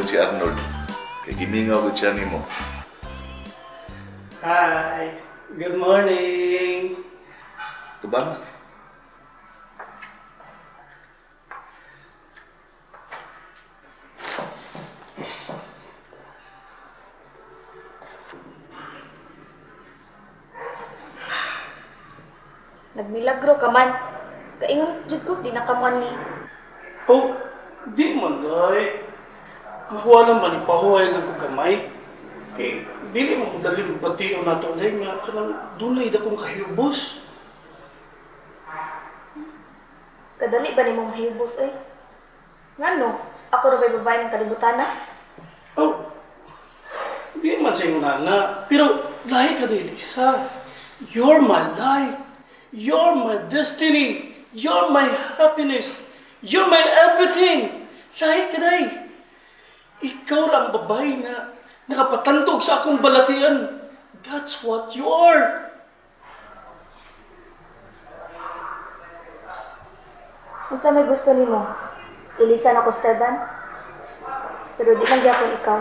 si Arnold. Kay gimingaw gud siya nimo. Hi. Good morning. Tubang. Nagmilagro ka man. Kaingon jud ko di nakamuan ni. Oh, di man day. Ang huwa lang ba ni pahuway lang ko gamay. Kay dili mo ko dali bation nato day nga kanang dunay dakong kahibos. Kadali ba nimo mahibos oy? Ngano? Ako ra ba'y babae ng kalibutan na? Oh, di man sa iyong nana. Pero lahi ka day, Lisa. You're my life. You're my destiny. You're my happiness. You're my everything. Lahi ka day. Ikaw ra ang babae nga nakapatandog sa akong balatian. That's what you are. Unsa may gusto nimo? Ilisan ako, Esteban. Pero di man gyapon ikaw.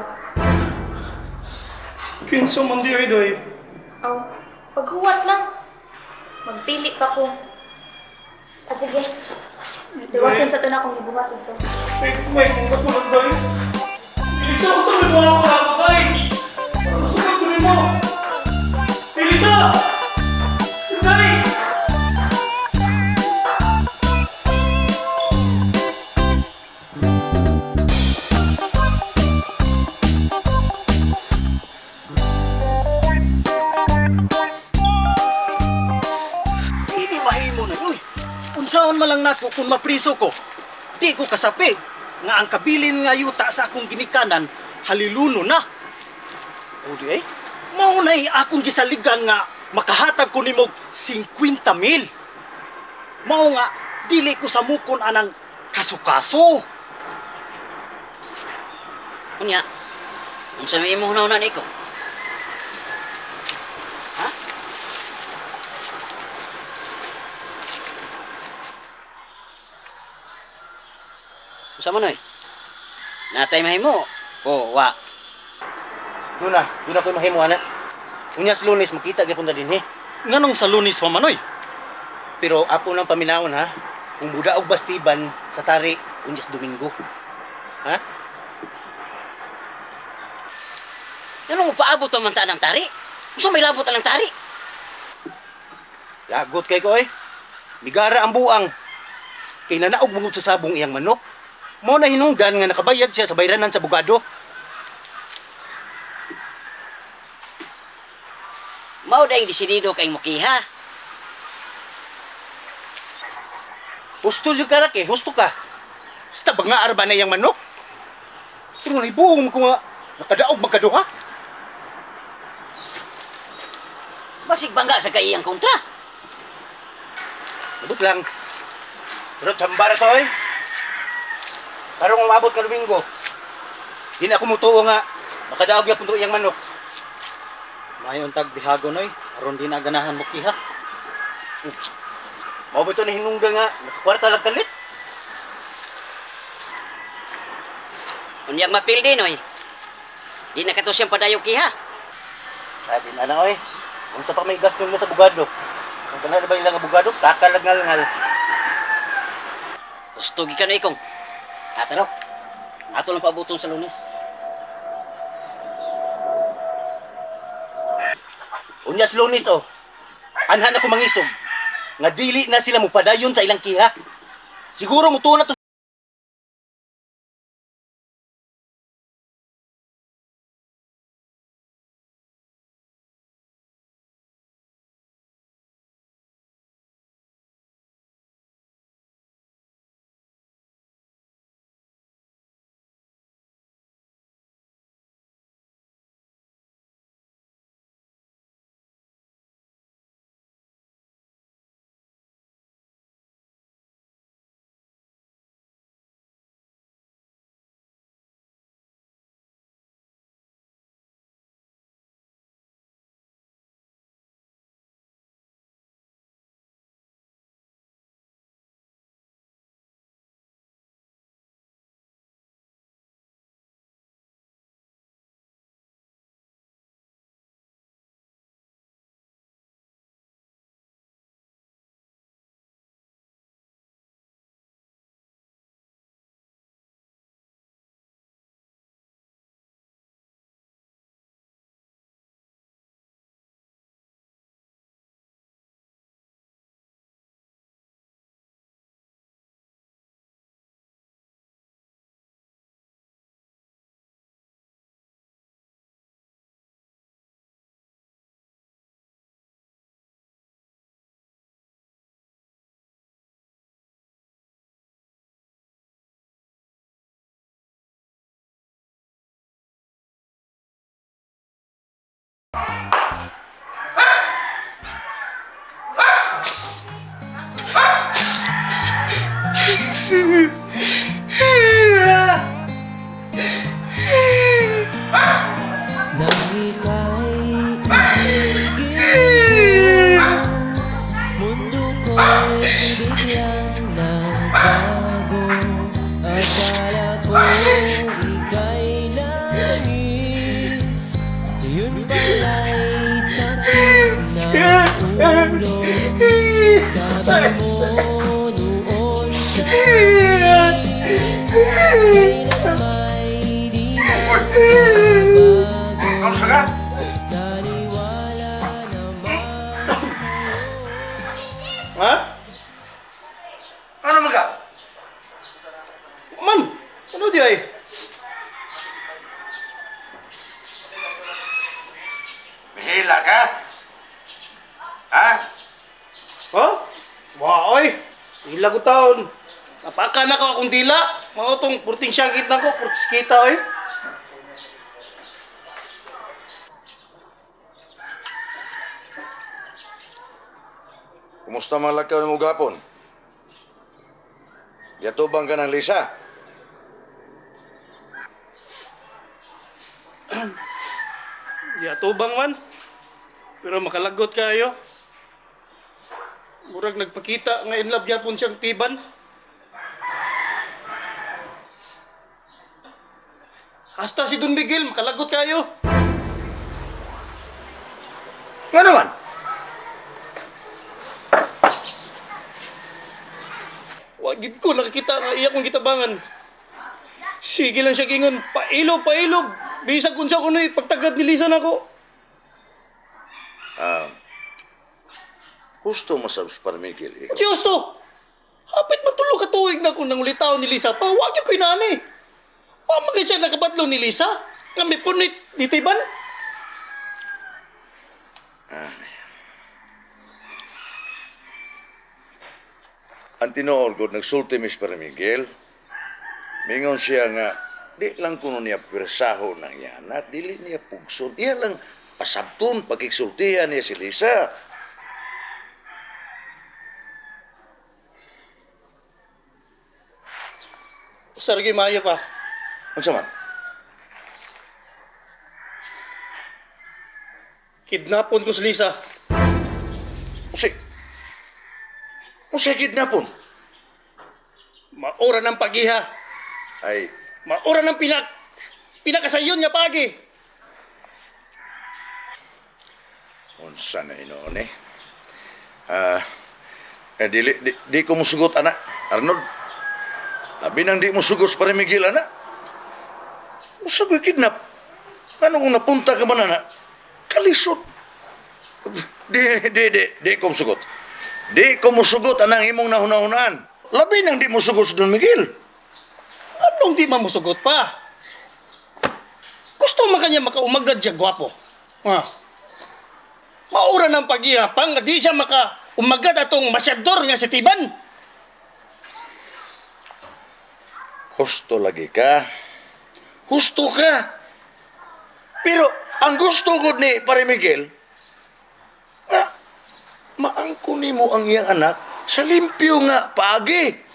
Kinsa man di ay day. Aw, paghuwat lang. Magpili pa ko. Ah, sige. Tiwasin sa to na akong gibuhat ito. May may mga tulad day. Elisa, unsa may mga ako ako day? Masugod ko nimo. Elisa! Day! Hindi mahimo na uy. Unsaon man lang nako kung mapriso ko. Di ko kasapi nga ang kabilin nga yuta sa akong ginikanan haliluno na. O di ay, mao na'y akong gisaligan nga makahatag ko nimog 50 mil. Mao nga dili ko samukon anang kaso-kaso. Unya, unsa may imong hunahuna ni ko? Ha? Unsa man oy? Natay mahimo? O wa. Duna, duna ko'y mahimo ana. Unya sa Lunes makita gyapon ta dinhi. Nganong sa Lunes pa manoy? Pero ako nang paminawon ha. Kung mudaog Bastiban sa tari unya sa Domingo. Ha? Nganong paabot pa man ta ng tari? Unsa may labot ang tari? Lagot kay ko oy. Migara ang buang. Kay nanaog mangud sa sabong iyang manok. Mao na hinungdan nga nakabayad siya sa bayranan sa bugado. Mao dayng desidido kay mukiha. Husto jud ka rake, husto ka. Basta bangaar ba na iyang manok? Pero naibuong ko nga nakadaog magkaduha. Basig bangga sa kay iyang kontra. Abot lang. Pero tsamba ra to oy. Karong umabot ka Domingo. Di na ako mutuo nga makadaog gyapon to iyang manok. Mayon tag bihago noy, aron di na ganahan mo kiha. Mao ba ito na hinungdan nga nakakwarta lang kalit? Unyag mapildi noy. Di na kato siyang padayo kiha. Ah, di na na oy. Unsa pa may gaston mo sa bugado? Kung kana ba ilang abogado, takalag ngal-ngal. Gusto gikan no ikong. Ataro. Ato lang paabuton sa Lunes. Unya sa Lunes oh. Anhan ako mangisog. Nga dili na sila mopadayon sa ilang kiha. Siguro mutuo na to. Mundo ko'y biglang nagbago. Akala ko ika'y langit, yun pala'y sakit ng ulo. Sabi mo noon sa'kin, kailan may di magbabago. Kamusta ka? Naniwala naman sa'yo. Ha? Ano man ka? Man, ano di ay? Mihila ka? Ha? Ha? Wa oy. Hila ko taon. Napaka na ko akong dila. Mao tong purting syagit na ko, purtis kita oy. Kumusta man lakaw nimo gapon? Yatubang ka ng Lisa. Yatubang man. Pero makalagot kayo. Murag nagpakita nga in love gyapon siyang tiban. Hasta si Don Miguel makalagot kayo. Nga naman? Wa gid ko nakakita nga iya kong gitabangan. Sige lang siya gingon, pailob, pailob. Bisag unsa kunoy pagtagad ni Lisa nako. Ah, gusto mo sa Miguel, ikaw. Diyos to! Hapit matulo ka tuig na kung nangulitaw ni Lisa pa, wag yung kinani. Wa man kay siya nakabadlo ni Lisa. Nga may punit ni Tiban. Ang tinuod ko, nagsulti Miss Miguel. Mingon siya nga, di lang kuno niya pirsaho ng iya anak, dili niya pugson. Iya lang pasabton, pagkiksultihan niya si Lisa. Sargi maayo pa. Unsa man? Kidnapon ko si Lisa. Unsay? Unsay kidnapon? Maura ng pagiha. Ay, Maura ng pinakasayon nga pagi. unsa na inoon eh. Ah, eh, dili, di ko musugot, ana. Arnold, labi nang di mo sugot sa Miguel, ana. Usa ko'y kidnap. Ano kung napunta ka man, ana? Kalisod. Di ko musugot. Di ko musugot, anang imong nahunahunaan. Labi nang di mo sugot sa Don Miguel. Anong di mamusugot pa? Gusto man kanya makaumagad siya gwapo. Ha? Maura ng pagiha pa nga di siya makaumagad atong masyador nga si Tiban. Husto lagi ka. Husto ka. Pero ang gusto gud ni Pare Miguel, nga, maangko nimo ang iyang anak sa limpyo nga paagi.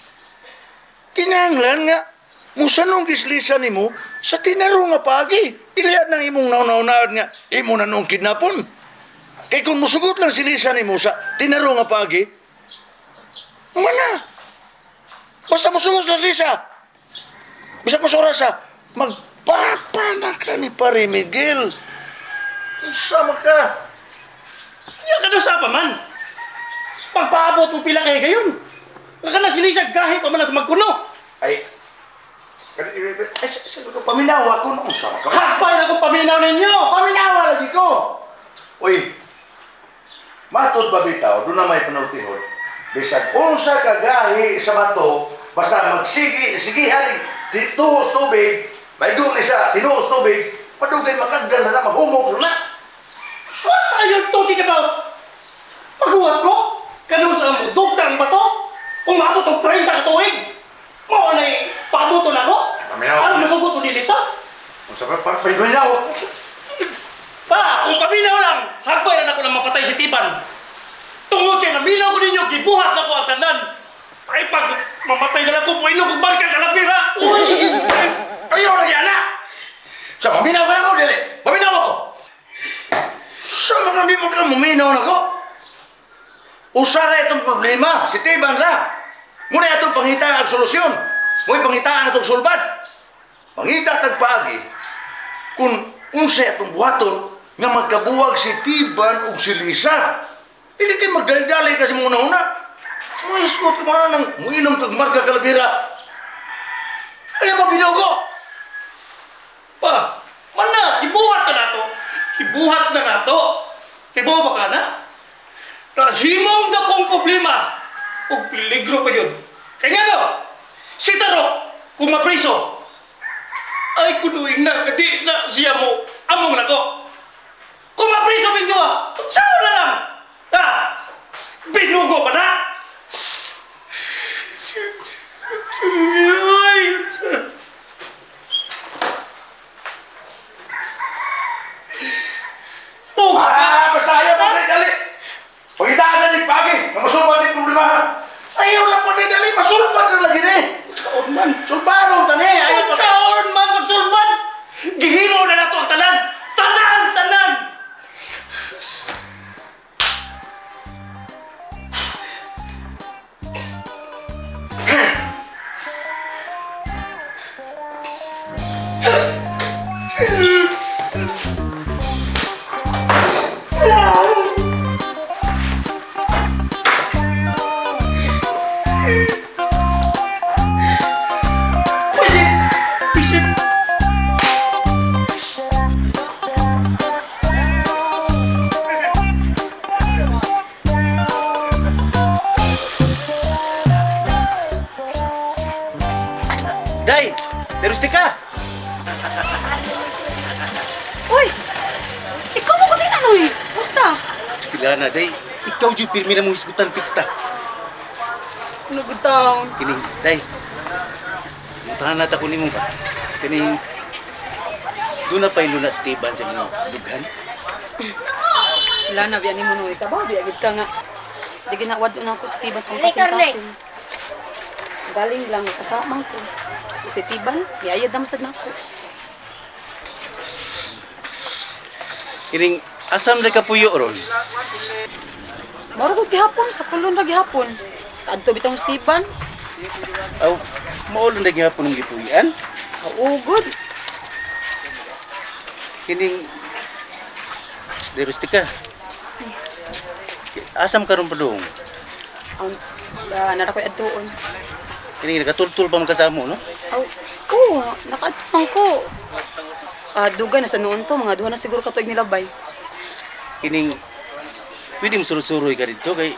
Kinahanglan nga musanong gislisa nimo sa tinaro nga paagi. Iliad ng imong nauna-unaan nga imo na noong kidnapon. Kay kung musugot lang si Lisa nimo sa tinaro nga paagi, mana. Basta musugot lang si Lisa. Bisa ko sa oras ha, magpapa na ka ni Pare Miguel. Sama ka. Di ka na sa pa man. Pagpaabot mo pila kay gayon. Nga ka na si Lisa gahi pa man sa magkuno. Ay, ay, sabi ko, paminawa ko noong sama ka. Hakbay na kong paminaw ninyo. Paminawa lagi ko! Uy, matod ba bitaw, doon na may panultihon. Bisag unsa kagahi sa bato, basta magsigi, sige halig, tinuos tubig, maigo ni sa tinuos tubig, padugay makagdan na na, mahumok na. What are you talking about? Paghuwat ko? Kano sa mudugtang ang bato? Umabot og 30 ka tuig. Mao nay pabuto na ko. Paminaw. Aron masugot ni Lisa? Unsa pa paminawa? Pa, kung paminaw lang, hagbay na nako nang mapatay si Tiban. Tungod kay naminaw ko ninyo, gibuhat na ko ang tanan. Ay pag mamatay na lang ko, puwino kong barka kalapira. Uy! Ayaw lagi, anak! Sa maminaw ka na ako, dili! Maminaw ako! Sa mga di mo ka maminaw na ko? Usara itong problema, si Tiban ra. Muna itong pangita ang solusyon. Mo'y pangitaan itong sulbad. Pangita tagpaagi kung unsa itong buhaton nga magkabuwag si Tiban ug si Lisa. Dili kay magdali-dali kasi mong una-una. Muisgot ka man ng muinom kag marka kalabira. Ayaw mabinaw ko! Pa, mana, gibuhat na nato. Gibuhat na nato. Kibaw ba ka na? Nahimong na kong problema. Ug peligro pa yun. Kaya nga no, si Taro, kung mapriso, ay kunuing na, kadi na siya mo, among nako. Kung mapriso binduha, sao na lang? Ah, binugo pa na? Ay, Oh, Ah, basta ayaw pa rin, dali! Pangitaan na ni Pagi, na masulbad ni problema ha! Ayaw lang pa rin, dali! Masulbad na lagi ni! Unsaon man? Sulbaron ta ni! Ayaw pa Unsaon man magsulbad? Gihimo na nato ang tanan! Tanan! Tanan! Pwede! Day, derusti ka. Uy! Ikaw mo ko din ano eh. Basta. Stilana, day. Ikaw jud pirmi na mong hisgutan pikta. Ano good town? Kining, day. Mutahan na ta ko nimo ba? Kining doon na pa yung luna Steven sa mga dughan. Sila na biya ni mo noy ka ba? Biya gid ka nga. Di ginawad na ako si Tiban sa akong Dali, Carle. kasing-kasing. Galing lang kasamang ko. Ug si Tiban, giayad na masad nako. Kining asam na kapuyo ron. Moro ko gihapon sa kulon ra gihapon. Kadto bitong si Tiban. Aw, mao lang na gihapon ang gipuyan. Kaugod. Kining derusti ka. Asam karon pa dong. Ang nara ko'y adtuon. Kining nakatultul pa man kasamo no? Aw, oo, nakaadto ko. Ah, dugay na sa noon to, mga duha na siguro ka tuig nilabay. Kining pwede mo surusuroy ka dito kay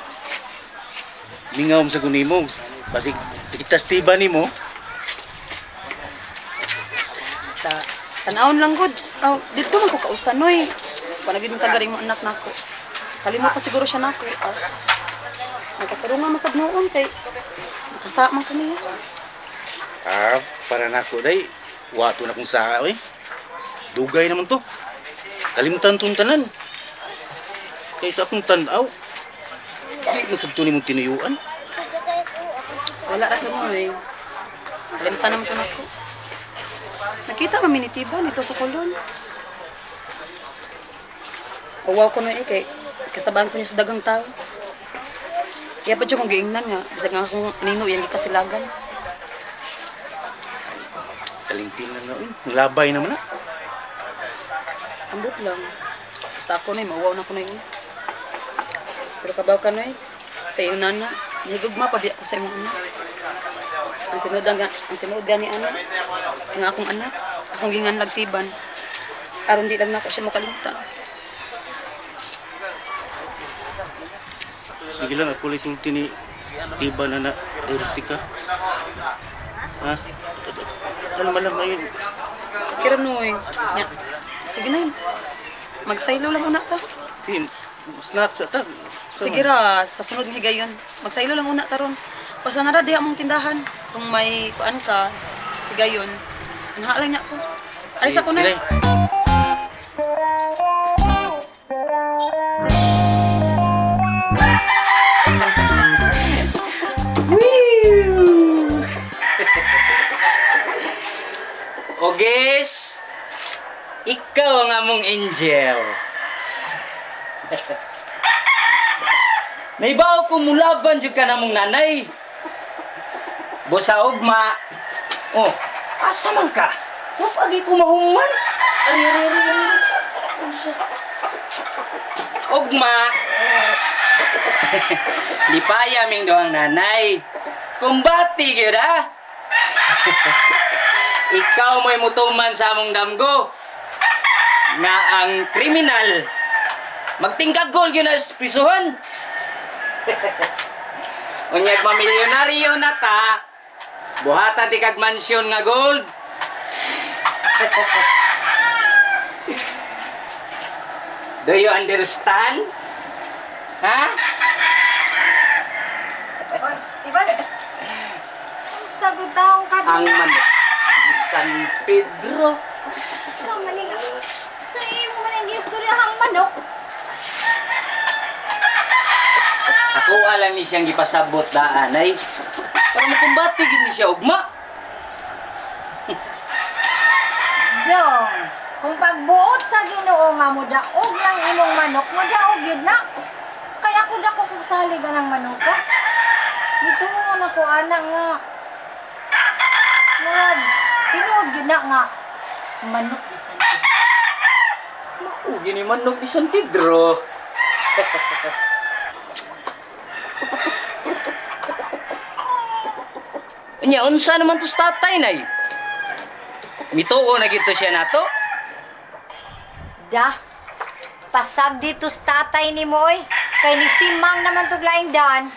mingaw mo sa gunimo. Basig kita Steven nimo. Ta tanawon lang gud. Aw, dito man ko kausan oy. Panagid mo tagaring mo anak nako. Kalimot pa siguro siya nako. Aw. Nagkatarungan masab noon kay nakasama ko niya. Ah, para nako day. Wato na kung saa oy. Dugay naman to. Kalimutan tong tanan. Kay sa akong tan-aw, di masabto nimong tinuyuan. Wala ra mo eh. Kalimutan naman to nako. Nakita man minitiba nito sa kulon. Uwaw ko na eh kay kasabaan ko niya sa dagang tao. Kaya pa siya kong giingnan nga, bisag nga akong nino yang gikasilagan. Kalingpin lang na, uy. Labay naman na. Ambot lang. Basta ako na eh, mauwaw na ko na yun. Pero kabaw ka na eh, sa iyong nana, nahigugma pa biya ko sa imong anak. Ang tinuod gani ana, ang akong anak, akong ginganlag tiban. Aron di lang nako siya makalimutan. Sige lang, ako lang sulti ni Tiba na na, ka. Ha? Ano man lang ngayon? Kira noy. Nya. Sige na yun. Magsaylo lang una ta. Di, snack sa ta. Sige ra, sa sunod nga higayon. Magsaylo lang una ta ron. Basta na ra diha mong tindahan. Kung may kuan ka, higayon. Anha lang niya ko. Alis ako na. Sige, Ikaw ang among angel. Naibaw ko mulaban jud ka namong nanay. Busa ugma. Oh, asa man ka? Wa pagi ko mahuman. Ari, ari, ari, ari. Unsa? Ugma. Lipaya ming duhang nanay. Kumbati gyud ha. Ikaw mo'y mutuman sa among damgo. Nga ang kriminal magtingkagol gyud na sa prisuhan. Unyag mamilyonaryo na ta, buhatan ti kag mansyon nga gold. Do you understand? Ha? Oy, Ivan. Ang sagot taong ka. Ang manok. San Pedro. Sa maning sa imo man ang giistoryahang manok. Ako alang ni siyang gipasabot daan ay. Para makumbati gid ni siya ugma. Dong, kung pagbuot sa Ginoo nga modaog ng imong manok, modaog yun na. Kaya ako dako kung sali ka ng manok ka. Dito mo na ko ana nga. Murag, tinuod yun na nga. Manok bisan ko. Mao gini manok ni San Pedro. Nya unsa naman to sa tatay nay? Mituo na gito siya nato. Da, pasag dito sa tatay ni mo oy. Kay ni Simang naman tuglaing daan.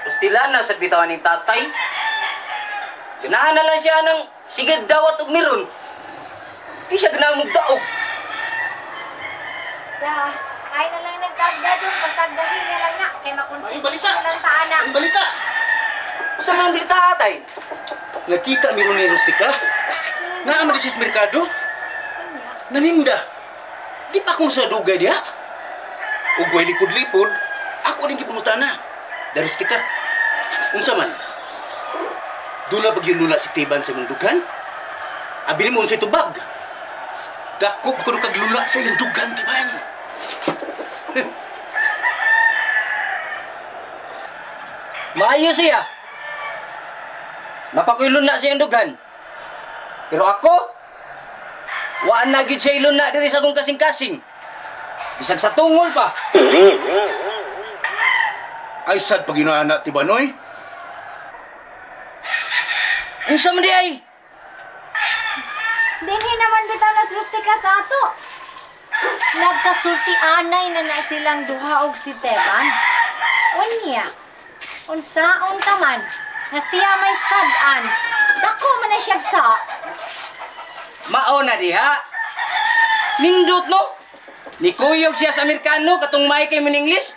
Pastila na sa bitawan ni tatay. Ganahan na lang siya ng sigag dawat og meron. Di siya ganahan og daog. Da, ay na lang nagtagda dong, pasag dahi na lang na. Kay Ay, makonsensya balita. na lang ta ana. Ang balita! Sa mga balita atay. Nakita mi ron ni Rustica. Naa man di siya sa merkado. Naninda. Di pa akong sa dugay diha. Ug way lipod-lipod, ako rin gipangutana. Da Rustica. Unsa man? Duna pag yun luna si Teban sa imong dughan? Abi nimo unsay tubag? Dako ko kag luna sa iyang dughan, Teban. Maayo siya. Napakuilon na siyang dughan. Pero ako, waan na gyud siya ilon na diri sa akong kasing-kasing. Bisag sa tungol pa. Ay sad pag inaana ti Banoy. Unsa man di ay? Dinhi naman bitaw nas rustika sa ato. Nagkasulti-anay na na silang duha og si Teban. Unya, unsaon ta man, nga siya may sad-an. Dako man na siyag sa. Mao na diha. Nindot no. Nikuyog siya sa Amerikano katong may kay English.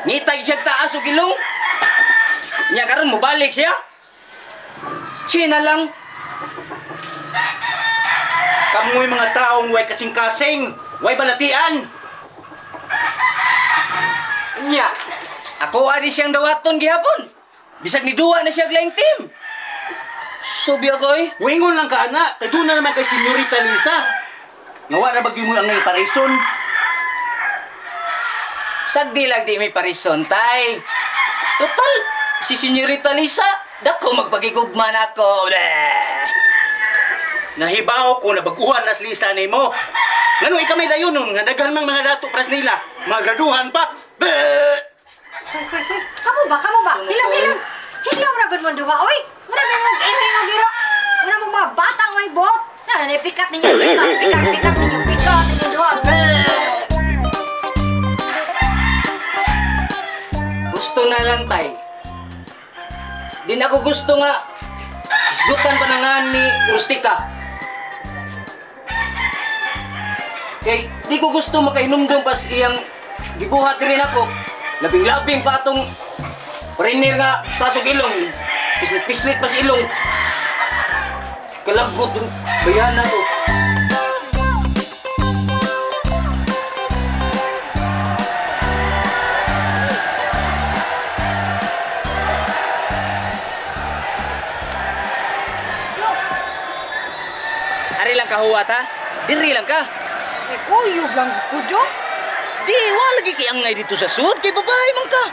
Ngitag siya taas og ilong. Nya karon mobalik siya. China lang. Kamoy mga taong way kasing-kasing, way balatian. Nya. Ako adi siyang dawaton gihapon. Bisag ni duwa na siya og laing team. Subi ako eh. Wingon lang ka ana, kay doon na naman kay Senyorita Lisa. Nga wa ra bagyo mo ang parison. Sagdi lang di may parison tay. Total, si Senyorita Lisa, dako magpagigugma na ako. Bleh. Nahibaw ko na baguhan na si Lisa nimo. Ngano ikaw may dayon nun, nga daghan mang mga dato pras nila, magraduhan pa. Bleh! Hoy, hoy, hoy. Kamo ba? Kamo ba? Hilom, hilom. Hilom ra gud mo duha, oy. Mura may mong iri nga giro. Mura mong mga batang may buhok. Na, na, pikat ninyo, pikat, pikat, pikat ninyo, pikat ninyo duha. Bleh. Gusto na lang tay. Di na ako gusto nga isgutan pa na nga ni Rustica. Kay di ko gusto makahinumdum pas iyang gibuhat rin ako. Labing-labing pa atong prinir nga pasok ilong. Pislit-pislit pas ilong. Kalagot yung bayana to. muhuwat ha. Diri lang ka. Eh, kuyog lang ko dong. Di, wa lagi kay angay dito sa sud kay babae man ka.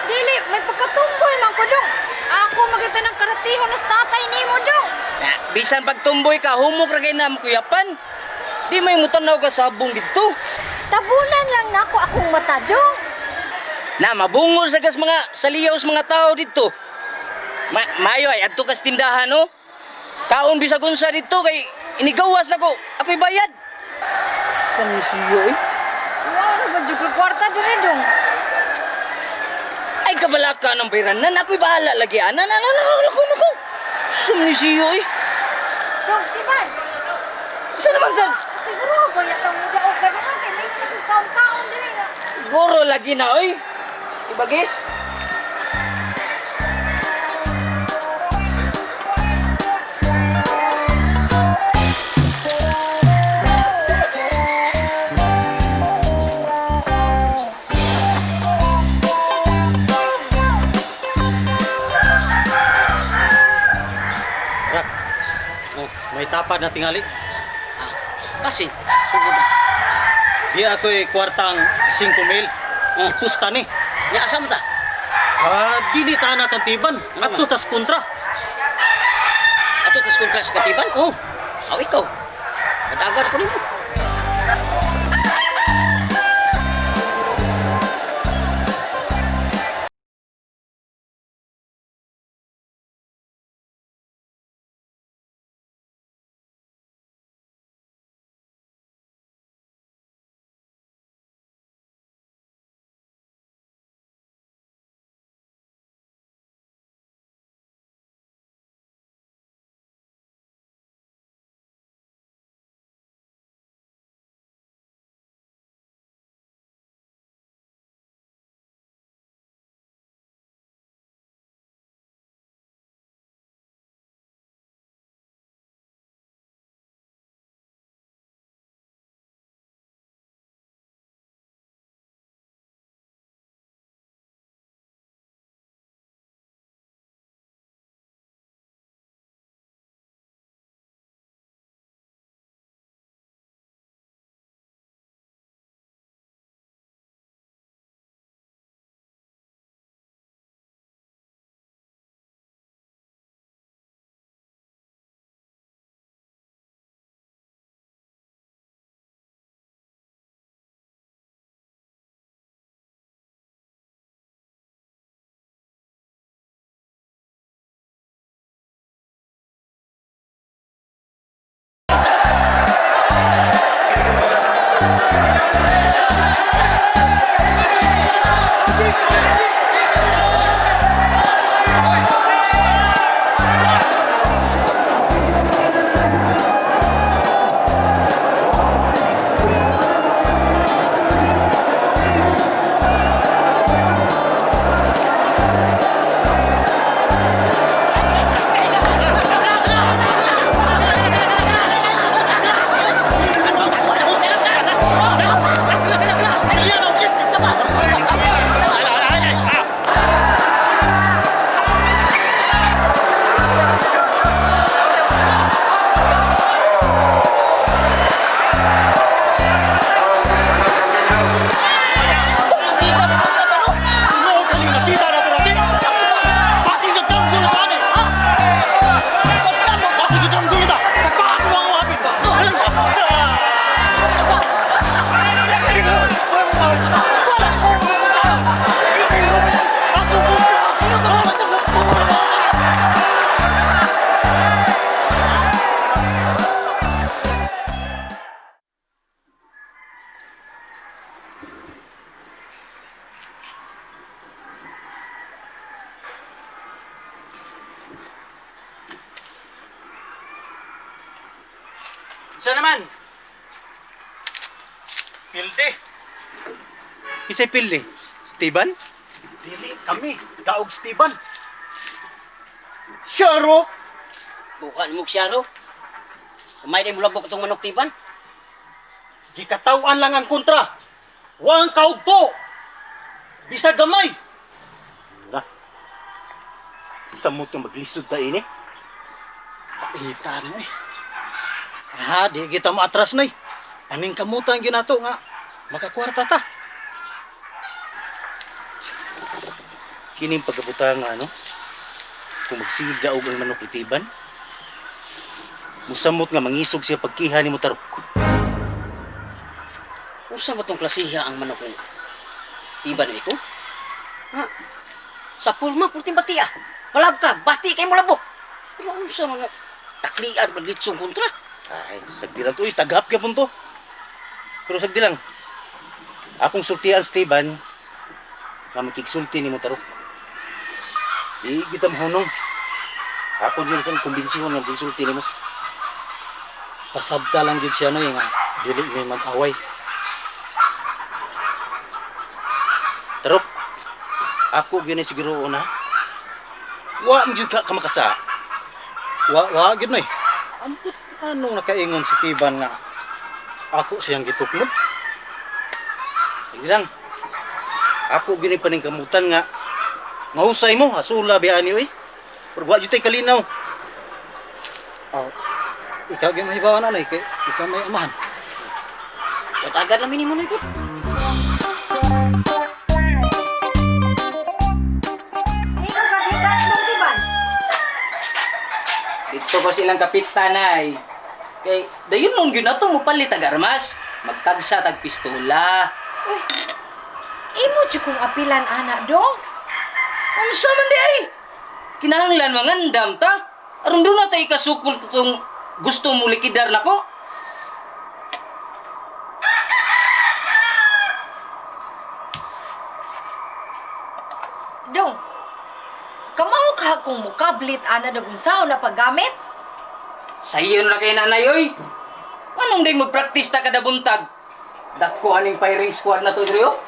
Dili, may pagkatumboy man ko dong. Ako magita ng karatihon na sa tatay nimo dong. Na, bisan pagtumboy ka, humok ra kay na makuyapan. Di may mutanaw ka sabong dito. Tabunan lang nako akong mata dong. Na mabungol sa gas mga saliyaw sa mga tao dito. Mayo ay adto kas tindahan no. Kaon bisag unsa dito kay inigawas na ko. Ako'y bayad. Sa misiyo eh. Wala ba jud ko kwarta diri dong? Ay kabalaka ng bayranan. Ako'y bahala lagi ana na na na nako nako. Sumisiyo eh. Dong, tiban. Sa naman sa Siguro ako yata mo daog ka naman kay may nang kaon-kaon diri na. siguro lagi na oy. Ibagis. Rak. Oh, may tapad na tingali. Ah, kasi sugod na. Di ako'y kwartang 5 mil. Oh. Ipusta ni. Nya asa man ta? Ah, dili ta na kantiban. Ano Adto tas kontra. Ato tas kontra sa katiban. Oh, Aw ikaw. Madagat ko nimo. Nood kayo nakita na to natin. Pasig na tang gulo ta ni. Pasig na tang gulo ta. Tagpa ako ang wapin. Sa naman? Pilde. Isay pilde. Steven? Dili kami daog Steven. Syaro! Bukan mo siyaro. Kamay din mulabok itong manok tiban. Gikatawan lang ang kontra. Wang kaugpo. Bisag gamay. Na. Samot nga maglisod ta ini. Paita mo eh. Ha, di kita mo atras nay. Aning kamutan gyud nato nga makakwarta ta. Kining pagkabutang nga ano, kung magsigig daog ang manok itiban, musamot nga mangisog siya pagkiha ni Mutarok. Unsa ba tong klasiha ang manok ni Tiban ni ko? Ha? Sa pulma pulting bati ah. Malab ka, bati kay molabok. Pero unsa mga taklian maglitsong kontra? Ay, sagdi lang to. Uy, tagap ka to. Pero sagdi lang. Akong sultian, Steven, nga makigsulti ni Mutarok. Di kita mahunong. Ako din kang kumbinsihan nga magsulti nimo. Pasabta lang gyud siya noy nga dili may mag-away. Tarok, ako gyud ni siguro una. Wa man gyud ka kamakasa. Wa gyud noy. Ambot anong nakaingon si Tiban nga ako siyang gituklod? Hindi lang. Ako gyud ni paningkamutan nga mahusay mo hasula biya ni oy. Pero wa jud tay kalinaw. Aw, ikaw gyud mahibawan na noy kay ikaw may amahan. Agad lang minimo ko. Ikaw ka kita dong Tiban. Dito ko silang kapitan ay. Kay dayon nung gyud nato mo palit tag armas, magtagsa tag pistola. Uy. Imo jud kong apilan ana dong. Unsa man di ay? Kinahanglan mangandam ta. Aron doon na tayo kasukol tong gusto mo likidar nako. Dong. Kamao ka kung mukablit ana dong unsaon na paggamit? Sayon na kay nanay oy. Anong ding magpraktis ta kada buntag? Dako aning firing squad na to diri oh.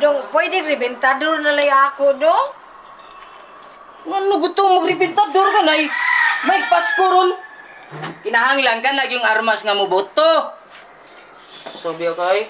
Dong, pwede rebentador na lay ako, dong. Ano gusto mo magrepentador ka nay? May Pasko ron. Kinahanglan ka na yung armas nga moboto. Sabi kay.